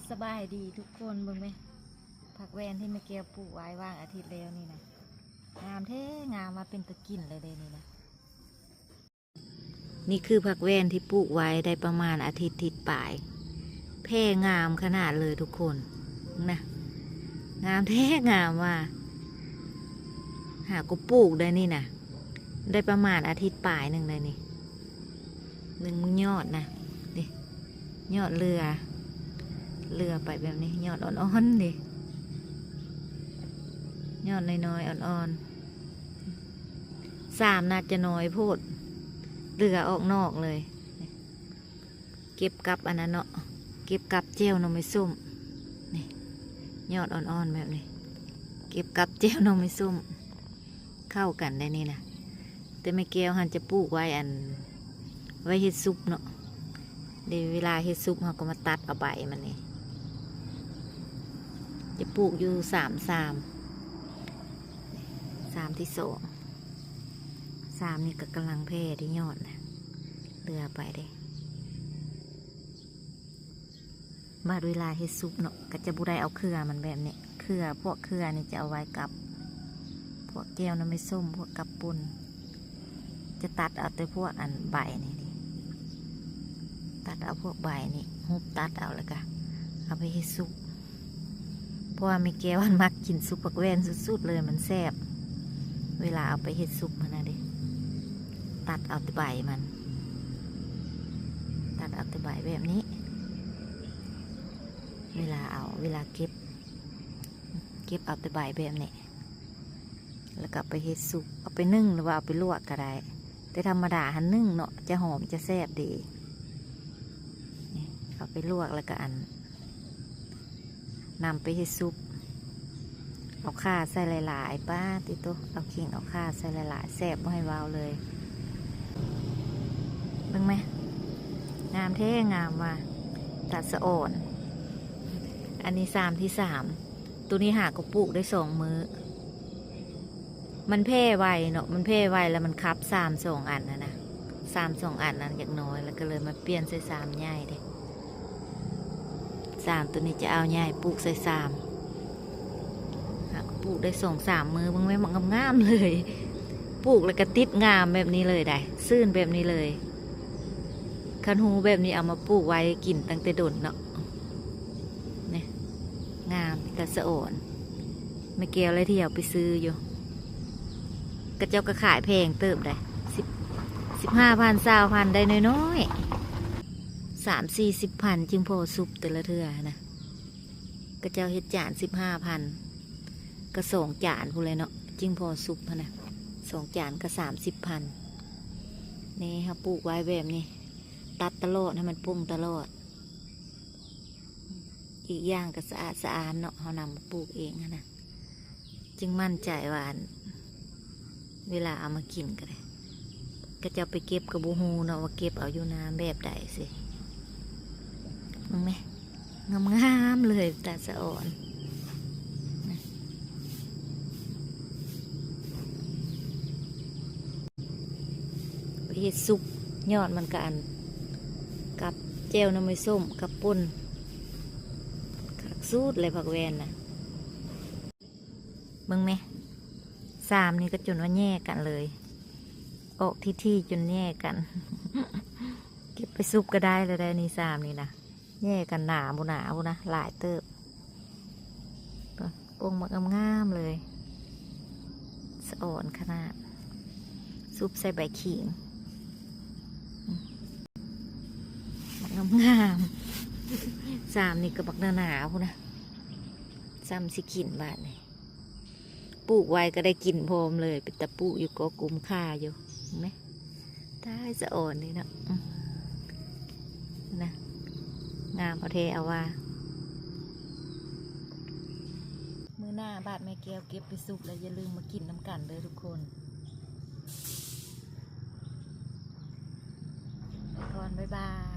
ສະບາຍດີທຸກຄົນ ເບິ່ງແມະ ຜັກແວ່ນທີ່ແມ່ແກ້ວປູກໄວ້ຫວ່າງອາທິດແລ້ວນີ້ນະ ງາມແທ້ງາມວ່າ ເປັນຕາກິນເລີຍເດ້ນີ້ນະ. ນີ້ຄືຜັກແວ່ນທີ່ປູກໄວ້ໄດ້ປະມານອາທິດ ທິດປາຍ ແຜ່ງາມຂະໜາດເລີຍທຸກຄົນນະ ງາມແທ້ງາມວ່າ. ຫາກໍປູກໄດ້ນີ້ນະ ໄດ້ປະມານອາທິດປາຍໜຶ່ງໄດ້ນີ້ ເບິ່ງຍອດນະ ນີ້ ຍອດເຫຼືອ ເຫຼືອໄປແບບນີ້ ຍອດອ່ອນໆເດ້ ຍອດນ້ອຍໆອ່ອນໆ. ສາມໜ້າຈະນ້ອຍໂພດ ເຫຼືອອອກນອກເລີຍ. ເກັບກັບອັນນັ້ນເນາະ ເກັບກັບແຈ່ວໜໍ່ໄມ້ສົ້ມ ນີ້ ຍອດອ່ອນໆແບບນີ້ ເກັບກັບແຈ່ວໜໍ່ໄມ້ສົ້ມ ເຂົ້າກັນໄດ້ນີ້ນະ. ແຕ່ແມ່ແກ້ວຫັ້ນຈະປູກໄວ້ອັນ ໄວ້ເຮັດຊຸບເນາະ ເດ ເວລາເຮັດຊຸບເຮົາກໍມາຕັດເອົາໃບມັນນີ້ ຈະປູກຢູ່ສາມ ສາມ ສາມທີສອງ ສາມນີ້ກໍກຳລັງແຜ່ໄດ້ຍອດນະ ເຫຼືອໄປເດ້. ບາດເວລາເຮັດຊຸບເນາະ ກໍຈະບໍ່ໄດ້ເອົາເຄືອມັນແບບນີ້ ເຄືອ ພວກເຄືອນີ້ຈະເອົາໄວ້ກັບ ພວກແຈ່ວໜໍ່ໄມ້ສົ້ມ ພວກກັບປົ່ນ ຈະຕັດເອົາແຕ່ພວກອັນໃບນີ້ເດ້ ຕັດເອົາພວກໃບນີ້ ຫຸບຕັດເອົາ ແລ້ວກະເອົາໄປເຮັດຊຸບ ເພາະວ່າແມ່ແກ້ວຫັ້ນມັກກິນຊຸບຜັກແວ່ນສຸດໆເລີຍ ມັນແຊບ ເວລາເອົາໄປເຮັດຊຸບຫັ້ນນະເດ້ ຕັດເອົາແຕ່ໃບມັນ ຕັດເອົາແຕ່ໃບແບບນີ້ ເວລາເອົາ ເວລາເກັບ ເກັບເອົາແຕ່ໃບແບບນີ້ ແລ້ວກໍເອົາໄປເຮັດຊຸບ ເອົາໄປໜຶ້ງ ຫຼືວ່າເອົາໄປລວກກໍໄດ້ ແຕ່ທຳມະດາຫັ້ນໜຶ້ງເນາະ ຈະຫອມ ຈະແຊບເດ້. ນີ້ ເອົາໄປລວກ ແລ້ວກໍອັນ ນຳໄປເຮັດຊຸບ ເອົາຂ່າໃສ່ຫຼາຍໆ ປາດຕິໂຕ ເອົາຂີງເອົາຂ່າໃສ່ຫຼາຍໆ ແຊບບໍ່ໃຫ້ເວົ້າເລີຍ. ເບິ່ງແມະ ງາມແທ້ງາມວ່າ ຕາສະອອນ. ອັນນີ້ຊາມທີສາມ ໂຕນີ້ຫາກໍປູກໄດ້ສອງມື້ ມັນແຜ່ໄວເນາະ ມັນແຜ່ໄວ ແລ້ວມັນຄັບຊາມສອງອັນຫັ້ນນະ ຊາມສອງອັນນັ້ນຢາກນ້ອຍ ແລ້ວກໍເລີຍມາປ່ຽນໃສ່ຊາມໃຫຍ່ເດ້. ຊາມໂຕນີ້ຈະເອົາໃຫຍ່ ປູກໃສ່ຊາມ ຫາກໍປູກໄດ້ສອງສາມມື້ ເບິ່ງແມ່ ງາມໆເລີຍ ປູກແລ້ວກໍຕິດງາມແບບນີ້ເລີຍໄດ໋ ຊື່ນແບບນີ້ເລີຍ. ຄັນຮູ້ແບບນີ້ເອົາມາປູກໄວ້ກິນຕັ້ງແຕ່ດົນເນາະ ນີ້ ງາມ ເປັນຕາສະອອນ. ແມ່ແກ້ວແລະທ່ຽວໄປຊື້ຢູ່ ເຂົາເຈົ້າກໍຂາຍແພງເຕີບໄດ໋ ສິບ ສິບຫ້າພັນ ຊາວພັນ ໄດ້ນ້ອຍໆ ສາມສີ່ສິບພັນ ຈຶ່ງພໍຊຸບແຕ່ລະເທື່ອນະ. ເຂົາເຈົ້າເຮັດຈານສິບຫ້າພັນ ກໍສອງຈານພຸ້ນແຫຼະເນາະ ຈຶ່ງພໍຊຸບຫັ້ນນະ ສອງຈານກໍສາມສິບພັນ. ນີ້ ເຮົາປູກໄວ້ແບບນີ້ ຕັດຕະຫຼອດ ໃຫ້ມັນປົ່ງຕະຫຼອດ. ອີກຢ່າງກໍສະອາດສະອານເນາະ ເຮົານຳມາປູກເອງຫັ້ນນະ ຈຶ່ງໝັ້ນໃຈວ່າ ອັນ ເວລາເອົາມາກິນກໍໄດ້ ເຂົາເຈົ້າໄປເກັບກໍບໍ່ຮູ້ເນາະວ່າເກັບເອົາຢູ່ນາແບບໃດຊີ້. ເບິ່ງແມະ ງາມໆເລີຍ ຕາສະອອນ. ໄປເຮັດຊຸບ ຍອດມັນກະອັນ ກັບແຈ່ວໜໍ່ໄມ້ສົ້ມ ກັບປົ່ນ ຄັກສຸດເລີຍຜັກແວ່ນນະ. ເບິ່ງແມະ ຊາມນີ້ກໍຈົນວ່າແຍ່ກັນເລີຍ ອອກຖີ່ໆຈົນແຍ່ກັນ ເກັບໄປຊຸບກໍໄດ້ແລ້ວໄດ໋ນີ້ ຊາມນີ້ນະ. ແຍ່ກັນໜາບໍ່ໜາພຸ້ນນະ ຫຼາຍເຕີບ ປົ່ງບັກງາມໆເລີຍ ສະອອນຂະໜາດ ຊຸບໃສ່ໃບຂີງ ບັກງາມໆ. ຊາມນີ້ກໍບັກໜາໆພຸ້ນນະ ຊ່ຳຊິກິນບາດນີ້. ປູກໄວ້ກໍໄດ້ກິນພ້ອມເລີຍ ເປັນຕາປູກຢູ່ກໍກຸ້ມຄ່າຢູ່ ເຫັນໄໝ໋ ຕາຍສະອອນນີ້ເນາະ ອືມ ນະ ງາມເອົາແທ້ເອົາວ່າ. ມື້ໜ້າບາດແມ່ແກ້ວເກັບໄປສຸກແລ້ວ ຢ່າລືມມາກິນນຳກັນເດີທຸກຄົນ. ໄປກ່ອນ ບາຍບາຍ.